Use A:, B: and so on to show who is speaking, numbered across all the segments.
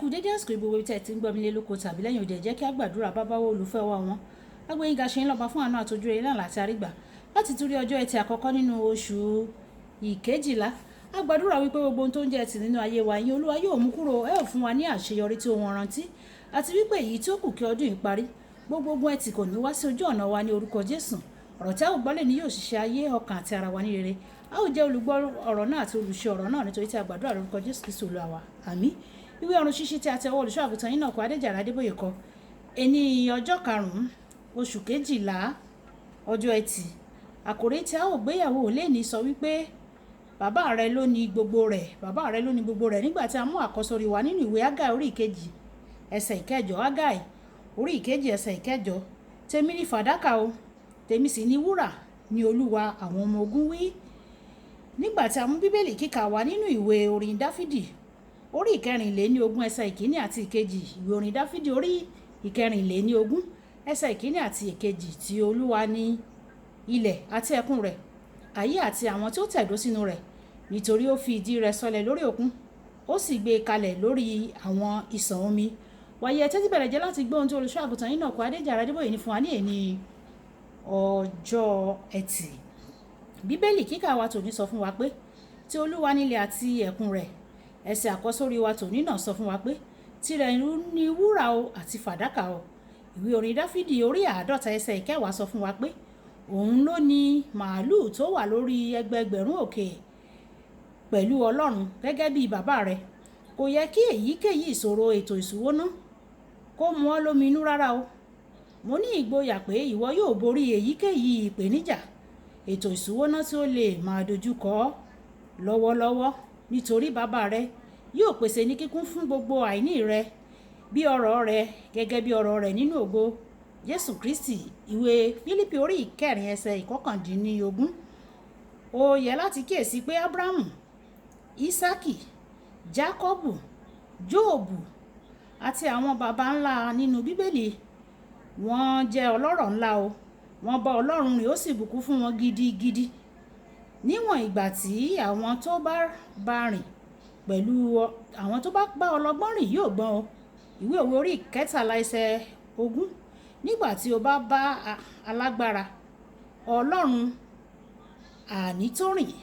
A: Kú dédé àsìkò gbogbo ibi tí ẹ ti ń gbọ́ mi lé lóko tàbí lẹ́yìn òde. Jẹ́ kí a gbàdúrà. Bàbá wa olùfẹ́ wa wọn. Agbẹ́yìnga ṣe ń lọ́ba fún àánú àtọ́jú rere náà láti àrígbà láti tún rí ọjọ́ Ẹtì àkọ́kọ́ nínú oṣù ìkejìlá. A gbàdúrà wípé gbogbo ohun tó ń jẹ́ ẹtì nínú ayé wa yín, Olúwa yóò mú kúrò, ẹ ó fún wa ní àṣeyọrí tí ó wọn rántí, àti wípé èyí tí ó kù kí ọdún yìí parí, gbogbo ogun ẹtì kò ní wá sí ojú ọ̀nà wa ní orúkọ Jésù. Ọ̀rọ̀ tí a ó gbọ́ lè ní yóò ṣiṣẹ́ ayé, ọkàn àti ara wa ní rere. A ó jẹ́ olùgbọ́ ọ̀rọ̀ náà àti olùṣe ọ̀rọ̀ náà, nítorí tí a gbàdúrà lórúkọ Jésù Kristi Olúwa wa. Àmín. Ìwé ọ̀run ṣíṣí tí a ti ọwọ́ olùṣọ́ àgùntàn yín náà kọ, Adéjàre Adébóyè kọ. Ení ọjọ́ 5 oṣù 12, ọjọ́ Ẹtì. Àkòrí tí a ó gbéyàwó lónìí sọ wípé bàbá rẹ ló ní gbogbo rẹ̀, bàbá rẹ ló ní gbogbo rẹ̀, nígbà tí a mú àkọ́sórí wa nínú ìwé Ágáì orí 2 ẹsẹ̀ 8. Ágáì orí 2 ẹsẹ̀ 8. Tèmi ni fàdákà o, tèmi sì ni wúrà, ní Olúwa àwọn ọmọ ogun wí. Nígbà tí a mú Bíbélì kíkà wá nínú ìwé orin Dáfídì orí 24 ẹsẹ̀ 1 àti 2. Ìwé orin Dáfídì orí 24 ẹsẹ̀ 1 àti 2. Tí Olúwa ní ilẹ̀ àti ẹ̀kún rẹ̀, ayé àti àwọn tí ó tẹ̀dó sínú rẹ̀, nítorí ó fi ìdí rẹ̀ sọlẹ̀ lórí òkun, ó sì gbé e kalẹ̀ lórí àwọn ìsàn omi. Wàyí, ẹ tẹ́tí bẹ̀rẹ̀ jẹ́ láti gbọ́ ohun tí olùṣọ́ àgùntàn yín náà kọ, Adéjàre Adébóyè, ní fún wa ní èní ọjọ́ Ẹtì. Bíbélì kíkà wa tòní sọ fún wa pé tí Olúwa nílẹ̀ àti ẹ̀kún rẹ̀. Ẹsẹ̀ àkọ́sórí wa tòní náà sọ fún wa pé tirẹ̀ ní wúrà o àti fàdákà o. Ìwé orin Dáfídì orí 50 ẹsẹ̀ 10 sọ fún wa pé òun ló ní màálù tó wà lórí ẹgbẹẹgbẹ̀rún òkè. Pẹ̀lú Ọlọ́run gẹ́gẹ́ bí bàbá rẹ̀, kò yẹ kí èyíkéyìí ìṣòro ètò ìṣúná kó mú ọ lómi inú rárá o. Mo ní ìgboyà pé ìwọ yóò borí èyíkéyìí ìpèníjà ètò ìṣúná tí ó lè máa dojú kọ ọ́ lọ́wọ́lọ́wọ́, nítorí bàbá rẹ yóò pèsè ní kíkún fún gbogbo àìní rẹ bí ọrọ̀ rẹ̀, gẹ́gẹ́ bí ọrọ̀ rẹ̀ nínú ògo Jésù Kristi. Ìwé Fílípì orí 4 ẹsẹ̀ 19. Ó yẹ láti kíyèsí pé Ábúráhámù, Ísákì, Jákọ́bù, Jóòbù àti àwọn baba ńlá nínú Bíbélì, wọ́n jẹ́ ọlọ́rọ̀ ńlá o. Wọ́n bá Ọlọ́run rìn, ó sì bùkún fún wọn gidigidi. Níwọ̀n ìgbà tí àwọn tó bá bá rìn pẹ̀lú àwọn tó bá bá ọlọ́gbọ́n rìn yóò gbọ́n o. Ìwé Òwe orí 13 ẹsẹ̀ 20. Nígbà tí o bá bá alágbára Ọlọ́run ànító rìn,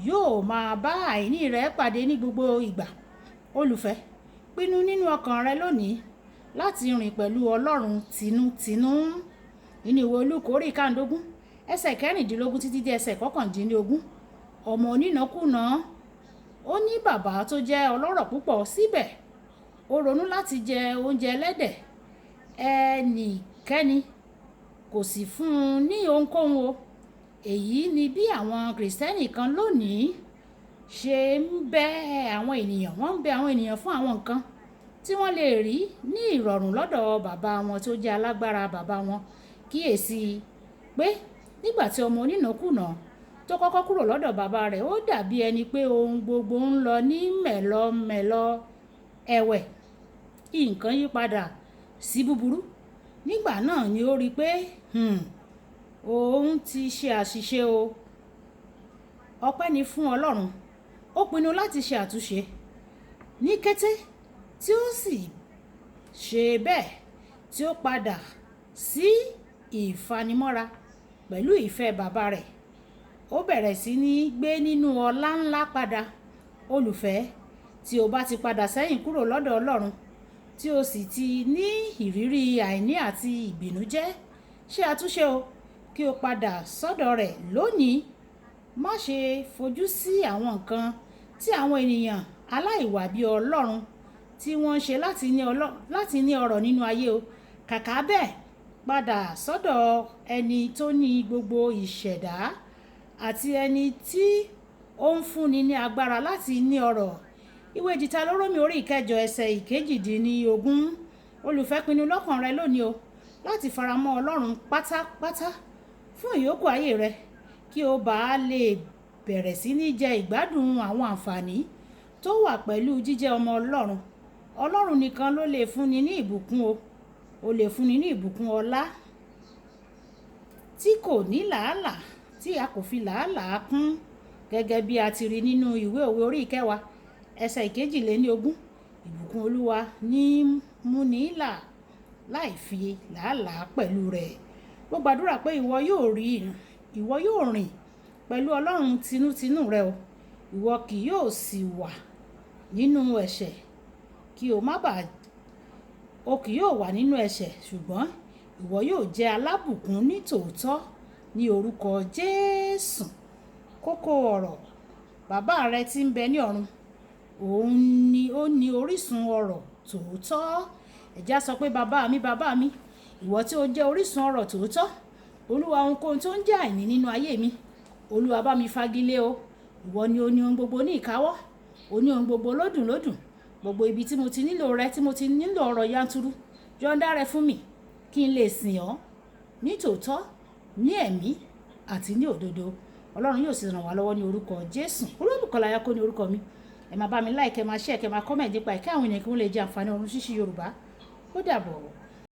A: yóò máa bá àìní rẹ pàdé ní gbogbo ìgbà. Olùfẹ́, pinnu nínú ọkàn rẹ lónìí láti rìn pẹ̀lú Ọlọ́run tinútinú. Nínú ìwé Lúùkù orí 15 ẹsẹ̀ 16 títí dé ẹsẹ̀ 19. Ọmọ onínàkúnà, ó ní bàbá tó jẹ́ ọlọ́rọ̀ púpọ̀, síbẹ̀ ó ronú láti jẹ oúnjẹ ẹlẹ́dẹ̀. Ẹnikẹ́ni kò sì fún un ní ohunkóhun o. Èyí ni bí àwọn Kìrìsìtẹ́nì kan lónìí ṣe ń bẹ àwọn ènìyàn. Wọ́n ń bẹ àwọn ènìyàn fún àwọn nǹkan tí wọ́n lè rí ní ìrọ̀rùn lọ́dọ̀ bàbá wọn tó jẹ́ alágbára bàbá wọn. Kíyèsi pé nígbà tí ọmọ onínàkúnà tó kọ́kọ́ kúrò lọ́dọ̀ bàbá rẹ̀, ó dàbí ẹni pé ohun gbogbo ń lọ ní mẹ̀lọmẹ̀lọ. Ẹ̀wẹ̀, nǹkan yí padà sí búburú. Nígbà náà ni ó rí pé òun ti ṣe àṣìṣe o. Ọpẹ́ ni fún Ọlọ́run. Ó pinnu láti ṣe àtúnṣe ní kété tí ó sì ṣe bẹ́ẹ̀, tí ó padà sí ìfanimọ́ra pẹ̀lú ìfẹ́ bàbá rẹ̀. Ó bẹ̀rẹ̀ sí ní gbé nínú ọlá ńlá padà. Olùfẹ́, tí o bá ti padà sẹ́yìn kúrò lọ́dọ̀ Ọlọ́run, tí o sì ti ní ìrírí àìní àti ìbìnújẹ́, ṣe àtúnṣe o, kí o padà sọ́dọ̀ rẹ̀ lónìí. Má ṣe fojú sí àwọn nǹkan tí àwọn ènìyàn aláìwà bí Ọlọ́run tí wọ́n ń ṣe láti ní ọrọ̀ nínú ayé o. Kàkà bẹ́ẹ̀, padà sọ́dọ̀ ẹni tó ní gbogbo ìṣẹ̀dá àti ẹni tí ó ń fúnni ní agbára láti ní ọrọ̀. Ìwé Dìtàrónómì orí 8 ẹsẹ̀ 18. Olùfẹ́, pinnu lọ́kàn rẹ lónìí o láti faramọ́ Ọlọ́run pátápátá fún ìyókù ayé rẹ, kí o bá lè bẹ̀rẹ̀ sí ní jẹ ìgbádùn àwọn àǹfààní tó wà pẹ̀lú jíjẹ́ ọmọ Ọlọ́run. Ọlọ́run nìkan ló lè fúnni ní ìbùkún o. Ó lè fúnni ní ìbùkún ọlá tí kò ní làálàá, tí a kò fi làálàá kún, gẹ́gẹ́ bí a ti rí nínú ìwé Òwe orí 10 ẹsẹ̀ 22. Ìbùkún Olúwa ní múni là láì fi làálàá pẹ̀lú rẹ̀. Mo gbàdúrà pé ìwọ yóò rí, ìwọ yóò rìn pẹ̀lú Ọlọ́run tinútinú rẹ o. Ìwọ kì yóò sì wà nínú ẹ̀ṣẹ̀, kí o má bà, o kì yóò wà nínú ẹ̀ṣẹ̀, ṣùgbọ́n ìwọ yóò jẹ́ alábùkún ní tòótọ́ ní orúkọ Jésù. Kókó ọ̀rọ̀: bàbá rẹ tí ń bẹ ní ọ̀run, òun ni ó ní orísun ọrọ̀ tòótọ́. Ẹ jẹ́ á sọ pé, bàbá mi, bàbá mi, ìwọ tí ó jẹ́ orísun ọrọ̀ tòótọ́, Olúwa, ohunkóhun tó ń jẹ́ àìní nínú ayé mi, Olúwa, bá mi fagilé o. Ìwọ ni ó ní ohun gbogbo ní ìkáwọ́, ó ní ohun gbogbo lódùn lódùn. Gbogbo ibi tí mo ti nílò rẹ, tí mo ti nílò ọrọ̀ yanturu, yọ̀ǹda rẹ fún mi kí n lè sìn ọ́ ní tòótọ́, ní ẹ̀mí àti ní òdodo. Ọlọ́run yóò sì ràn wá lọ́wọ́ ní orúkọ Jésù. Olúwabùkọ́lá Ayako ní orúkọ mi. Ẹ máa bá mi like, ẹ máa share, kẹ máa comment nípa ẹ̀ kí àwọn ènìyàn kí wọ́n lè jẹ àǹfààní Ọ̀run Ṣíṣí Yorùbá. Ó dàbọ̀.